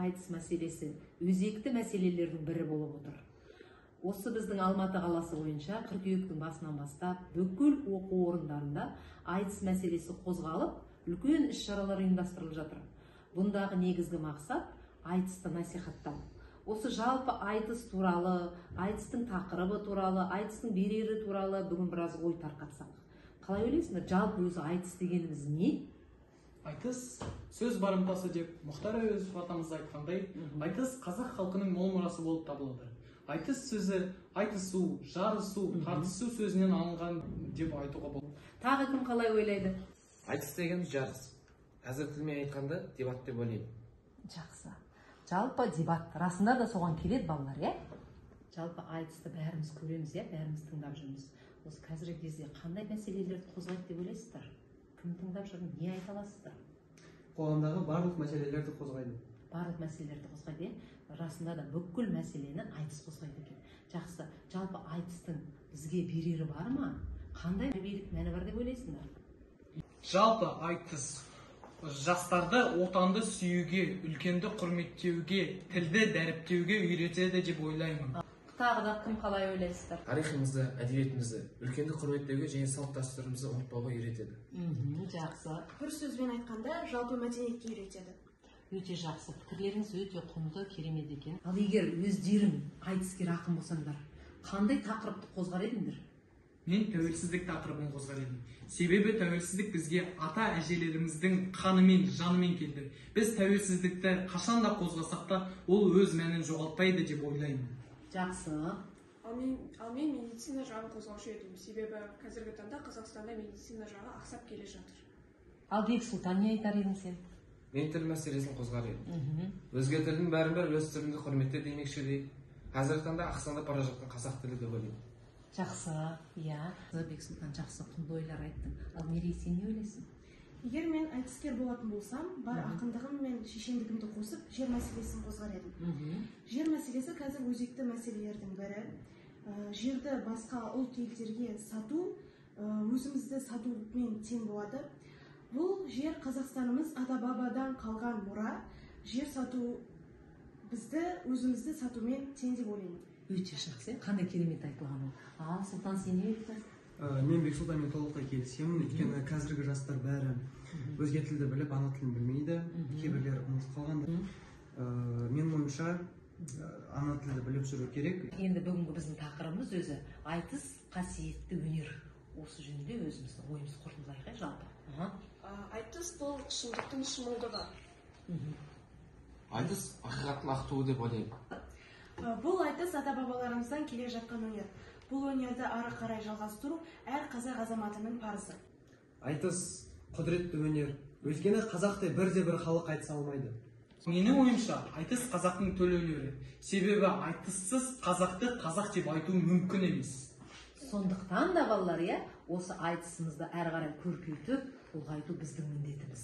Айтыс мәселесі өзекті мәселелердің бірі болып отыр. Осы біздің Алматы қаласы бойынша қыркүйектің басынан бастап бүкіл оқу орындарында айтыс мәселесі қозғалып, үлкен іс-шаралар ұйымдастырылып жатыр. Бұндағы негізгі мақсат айтысты насихаттау. Осы жалпы айтыс туралы, айтыстың тақырыбы туралы, айтыстың берері туралы бүгін біраз ой тарқатсақ. Қалай ойлайсыңдар, жалпы өзі айтыс дегеніміз не? Айтыс сөз барымтасы деп Мұхтар Әуезов атамыз айтқандай, айтыс қазақ халқының мол мұрасы болып табылады. Айтыс сөзі айтысу, жарысу, тартысу сөзінен алынған деп айтуға болады. Тағы кім қалай ойлайды? Айтыс дегеніміз жарыс. Қазір тілмен айтқанда дебат деп ойлаймын. Жақсы. Жалпы дебат расында да соған келеді балалар, иә? Жалпы айтысты бәріміз көреміз, иә, бәріміз тыңдап жүрміз. Осы қазіргі кезде қандай мәселелерді қозғайды деп ойлайсыздар? Кім тыңдап жүр, не айта аласыздар? Қоғамдағы барлық мәселелерді қозғайды. Барлық мәселелерді қозғайды, иә? Расында да бүкіл мәселені айтыс қозғайды екен. Жақсы. Жалпы айтыстың бізге берері бар ма? Қандай тәрбиелік мәні бар деп ойлайсыңдар? Жалпы айтыс жастарды отанды сүюге, үлкенді құрметтеуге, тілді дәріптеуге үйретеді деп ойлаймын. Тағы да кім қалай ойлайсыздар? Тарихымызды, әдебиетімізді, үлкенді құрметтеуге және салт дәстүрімізді ұмытпауға үйретеді. Жақсы. Бір сөзбен айтқанда, жалпы мәдениетке үйретеді. Өте жақсы. Пікірлеріңіз өте құнды, керемет екен. Ал егер өздерің айтыскер ақын болсаңдар, қандай тақырыпты қозғар едіңдер? Мен тәуелсіздік тақырыбын қозғар едім. Себебі тәуелсіздік бізге ата әжелеріміздің қанымен, жанымен келді. Біз тәуелсіздікті қашан да қозғасақ та, ол өз мәнін жоғалтпайды деп ойлаймын. Жақсы. Ал мен медицина жағын қозғаушы едім. Себебі қазіргі таңда Қазақстанда медицина жағы ақсап келе жатыр. Ал Бексұлтан, не айтар едің сен? Мен тіл мәселесін қозғар едім. Өзге тілдің бәрін бір өз тіліңді құрметте демекшідей, қазіргі таңда ақсаңдап бара жатқан қазақ тілі деп ойлаймын. Жақсы, иә. Бексұлтан, жақсы, құнды ойлар айттың. Ал Мерей, сен не ойлайсың? Егер мен айтыскер болатын болсам, бар ақындығым мен шешендігімді қосып, жер мәселесін қозғар едім. Жер мәселесі қазір өзекті мәселелердің бірі. Жерді басқа ұлт елдерге сату, өзімізді сатумен тең болады. Бұл жер Қазақстанымыз ата-бабадан қалған мұра. Жер сату бізді өзімізді сатумен тең деп ойлаймын. Өте жақсы, қандай керемет айтылған ол. Ал Сұлтан, сен не айтасың? Мен Бексұлтанмен толықтай келісемін. Өйткені қазіргі жастар бәрі өзге тілді біліп, ана тілін білмейді. Кейбіреулері ұмытып қалған. Менің ойымша, ана тілді біліп жүру керек. Енді бүгінгі біздің тақырыбымыз өзі айтыс қасиетті өнер. Осы жөнінде өзіміздің ойымызды қорытындылайық, жалпы. Айтыс бұл шындықтың шымылдығы. Айтыс ақиқаттың ақ туы деп ойлаймын. Бұл айтыс ата-бабаларымыздан келе жатқан өнер. Бұл өнерді ары қарай жалғастыру әр қазақ азаматының парызы. Айтыс құдіретті өнер. Өйткені қазақтай бірде-бір халық айтыса алмайды. Менің ойымша, айтыс қазақтың төл өнері. Себебі айтыссыз қазақты қазақ деп айту мүмкін емес. Сондықтан да балалар, иә, осы айтысымызды әрі қарай көркейтіп, ұлғайту біздің міндетіміз.